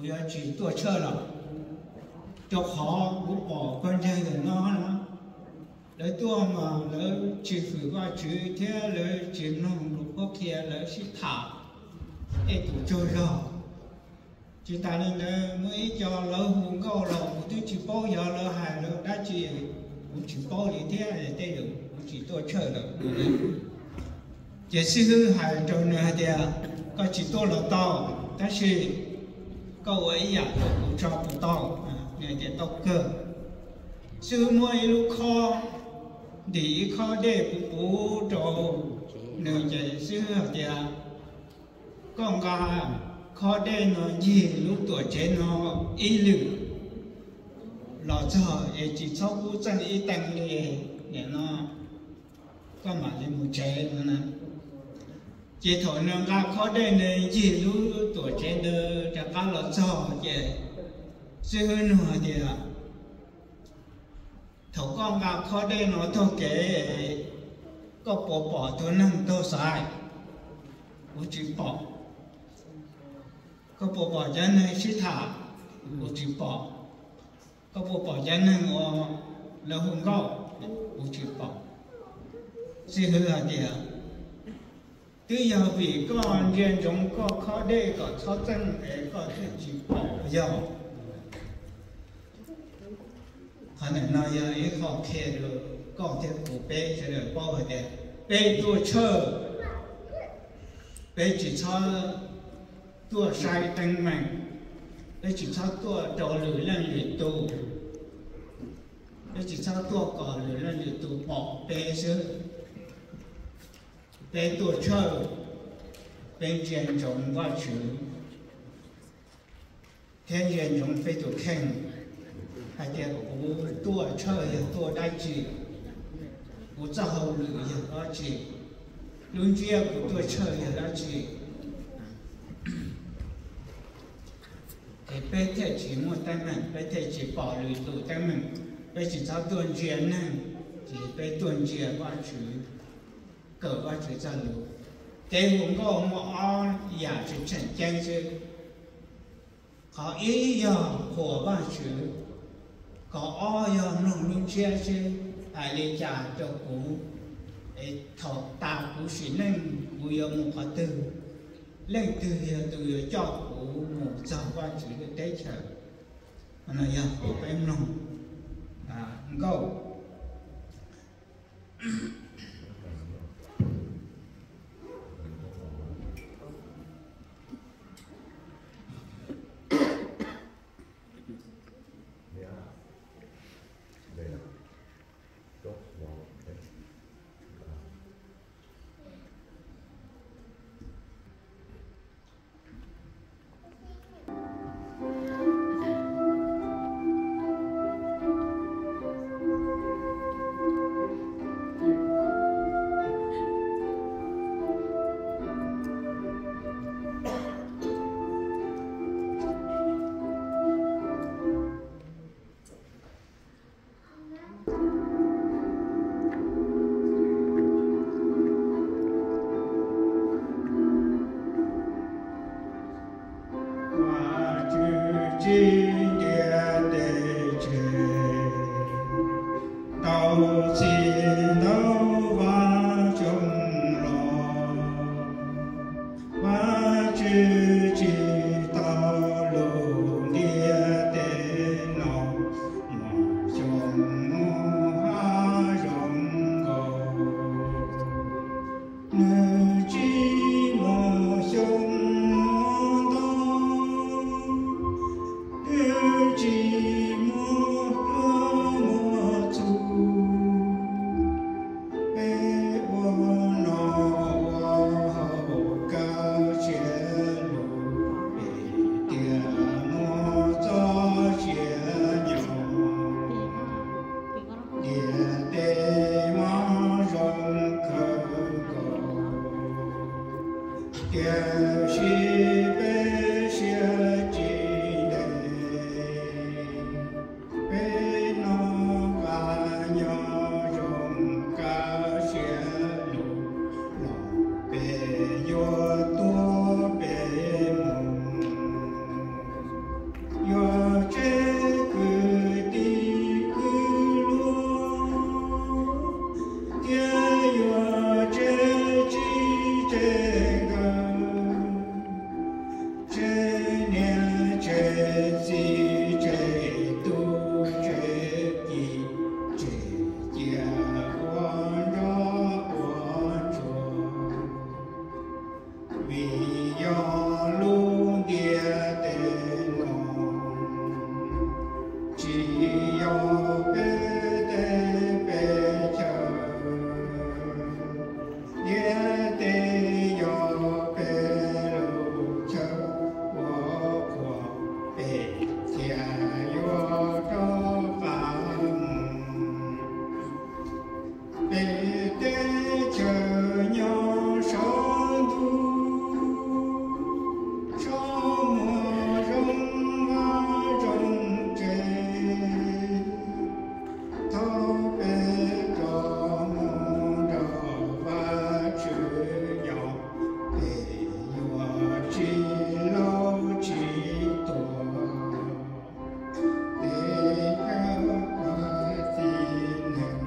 Kuv yuav tsis tuaj tshawj lawm, rau qhov kuv pom koj ntseeg ntawm no na, lawv tuaj mas lawv tsis hwm Vajtswv thiab lawv tsis mloog lus qhuab qhia, lawv sib tham tej tus tsaug zog. Tsis tas li ntawd muaj ib co lawv hu nkauj los kuv twb tsis paub yog lawv hais lawv dab tsi, kuv tsis paub li thiab, tej zaum kuv tsis tuaj tshawj lawm. Ces xib hwb hais rau nws hais tias, koj tsis tuaj los tau, tab sis koj ua ib yam rau kuv tso kuv tau. Nws tias tau kawg. Xib hwb muab ib lub khob, ntim ib khob dej puv puv rau nws ces xib hwb hais tias, koj nqa khob dej no ncig lub tuam tsev no ib lwm los txog es tsis txhob kub txeej ib tee li, nim no koj mam li mus tsev no na. Ces thaum nws nqa khob dej nws ncig lub tuam tsev ntawd rov qab los txog ces xib hwb nug tias, thaum koj nqa khob dej no taug kev, koj puas pom tus neeg taug xaiv? Kuv tsis pom. Koj puas pom cov neeg sib tham? Kuv tsis pom. Koj puas pom cov neeg uas lawv hu nkauj? Kuv tsis pom. Xib hwb hais tias, twb yog vim koj ntsia ntsoov koj khob dej kom txhob txeej es koj thiaj tsis pom yog. Qhov ntawm no yog ib qho qhia rau koj thiab kuv peb sawv daws paub hais tias peb tuaj tshawj, peb tsis txhob tuaj saib teeb meem, peb tsis txhob tuaj rau lwm leej lwm tus, peb tsis txhob tuaj kom lwm leej lwm tus pom peb xwb. Peb tuaj tshawj, peb ntsia ntsoov Vajtswv thiab ntsia ntsoov peb tus kheej hais tias kuv tuaj tshawj yog tuaj dab tsi, kuv txoj hauj lwm yog dab tsi, lub ntsiab kuv tuaj tshawj yog dab tsi. Es peb thiaj tsis muaj teeb meem, peb thiaj tsis pom lwm tus teeb meem, peb tsis txhob tuaj ntsia neeg, ces peb tuaj ntsia Vajtswv, kawm Vajtswv txoj lus. Kev hu nkauj muaj ob yam tseem ceeb xwb. Qhov ib yog qhuas Vajtswv, qhov ob yog mloog lub ntsiab seb hais li cas rau kuv, es thaum tas kuv sim neej kuv yuav mus qhov twg, leej twg yog tus yuav coj kuv mus txog Vajtswv lub teb chaws. Qhov no yog peb mloog nkauj. Vajtswv tsim ntiaj teb tsev, tau txi ntau vaj xyoo los. Vajtswv tsim tau lub ntiaj teb no, muaj xyoo muaj hav zoo nkaus. Nws tsis muaj xyoo muaj ntau, twb Tseg niam tseg txiv tseg tub tseg ki, tseg cia ua nrog ua tsuag. Vim yog lub ntiaj teb no tsis yog peb teb peb chaw, ntiaj teb yog peb lub chaw ua qhuas, peb thiaj yuav rov qab mus. Peb teb chaws nyob saum ntuj, txoj muag zoo vaj zoo tsev, thaum peb rov mus nrog Vajtswv nyob, peb yuav tsis laus tsis tuag. Tej kev ua txiv neej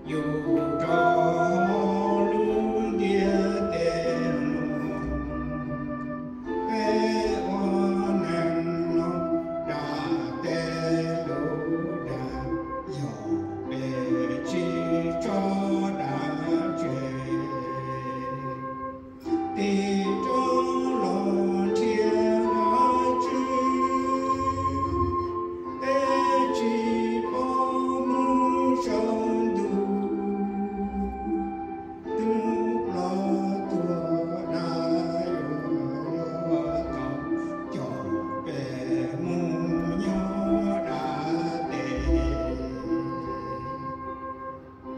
yug rau hauv lub ntiaj teb no, peb ua neeg no dam tej lub dag, yog peb tsis tso dab tseg, tig rov los nrhiav Vajtswv, peb tsis paub mus saum ntuj, hnub ploj tuag dab yuav luag tau, coj peb mus nyob dab teb.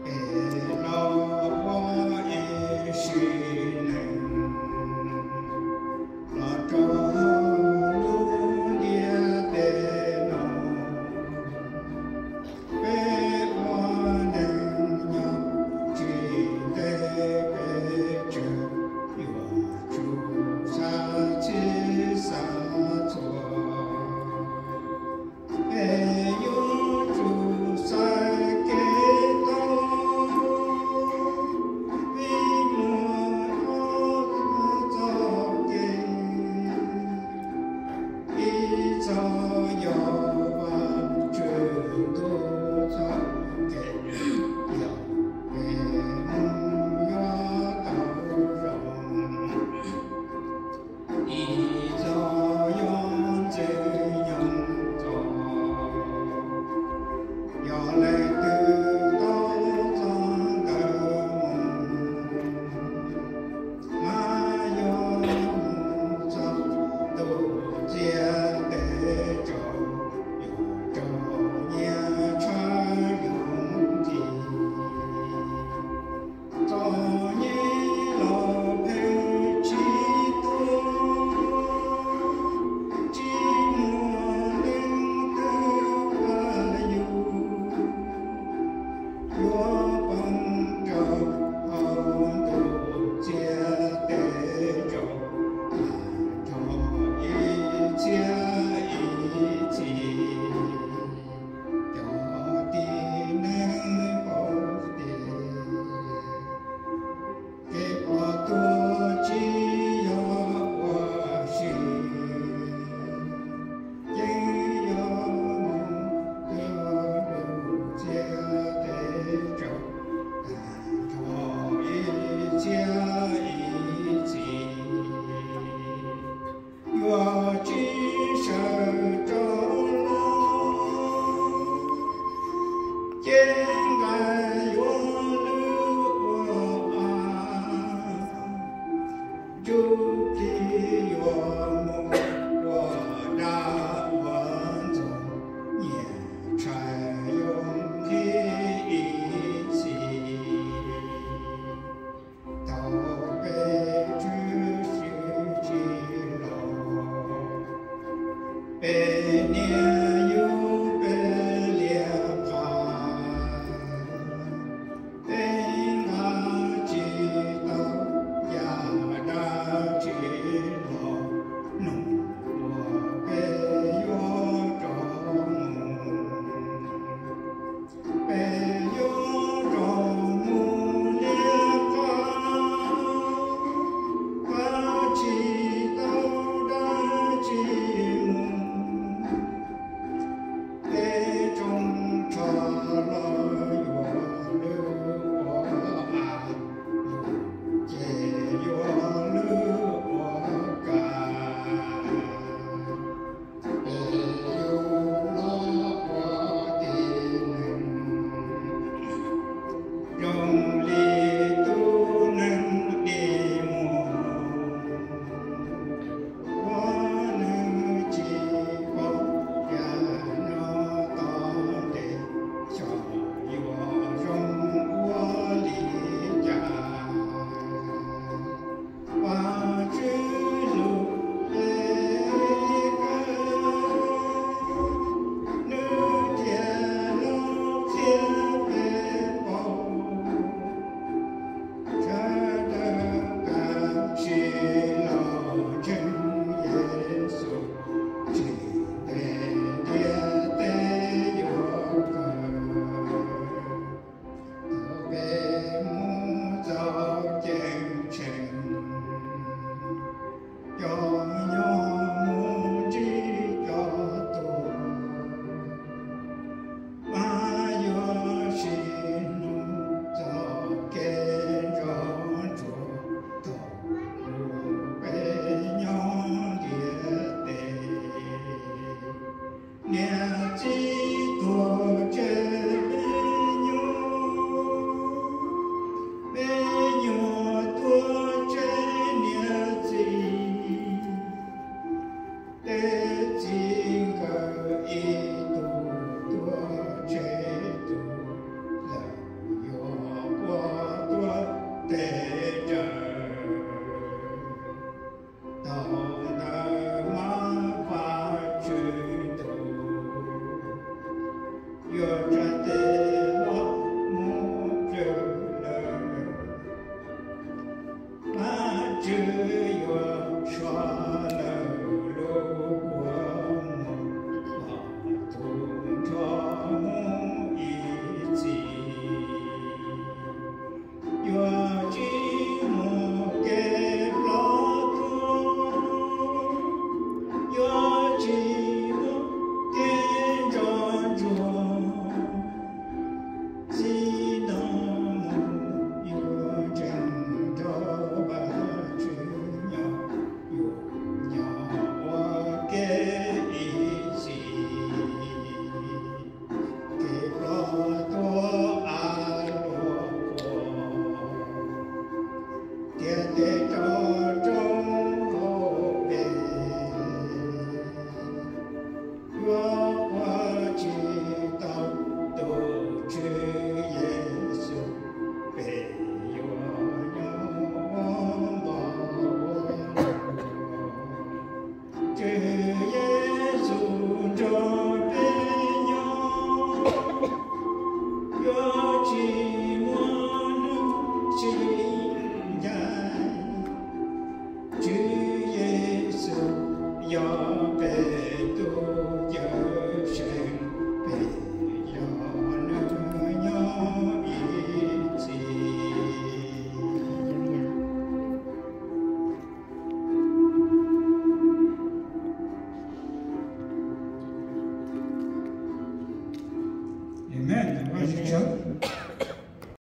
Peb los ua ib sim neej los rau lub ntiaj teb no, peb ua neeg nyob tsis ntev peb tseem yuav tsum xav txhij xav txhua. Peb yuav tsum xaiv kev tau, vim muaj ob txoj kev, ib txoj yog Vajtswv ntuj txoj kev, yog kev mus yuav tau zoo. Ib txoj yog ntxwg nyoog txoj, yog leej twg tau txoj ntawd mus, mas yog mus txog ntuj txiag teb tsaus, yuav raug nyiaj tshaj yooj yim. Txom nyem los pheej tsis tuag, tsis muaj leej twg pab yus, yuav poob rau hauv ntuj txiag teb tsaus, tag nrho ib txhiab ib txhis. Cov tib neeg paub tias kev ploj tuag tsis yog ua si, yeej yog mus txog ntuj txiag teb tsaus, tag nrho ib txhiab ib txhis. Yuav tsis sawv rov los, ces nqa yuav lwm ua a, ntsuj plig yuav mus ua dab ua ntxoog, nyiaj tshaj yooj yim ib txhis. Thaum peb tshwm sim tsis los, peb niam yug peb liam qab, peb nqa tsis tau yam dab tsi los, hnub uas peb yuav rov mus, peb yuav rov mus liam qab, qab tsis Cov nyob mus ntsib cov tuag, mas yuav sim hnub txoj kev nco ntsuag thaum ub peb nyob ntiaj teb. Niam txiv tuag tseg me nyuam, me nyuam tuag tseg niam txiv. Tej txiv nkawd ib tug tuag tseg tus, lawv yuav ua tuag tes raws. Thaum ntawd mas Vajtswv tus yuav tsa tes hlob mus pw lawm. Vajtswv yuav suav lawv lub kua muag los tu nrho mus ib txhis. Yuav tsis muaj kev ploj tuag, yuav tsis muaj kev nco ntsuag. Txij no mus yuav tseem nrog Vajtswv nyob, yuav nyob ua ke ib txhis. Kev ploj tuag av luaj quas, tiam tes rau roob hauv pes, yuav ua tsis tau tus Tswv Yexus, peb yuav nyob ua npau ua luam. Tswv Yexus nrog peb nyob, yuav tsis muaj hnub tsis ncaim. Tswv Yexus yog peb tus Cawm Seej, peb yog nws nyob ib txhis. Amen. Vajtswv tsaug.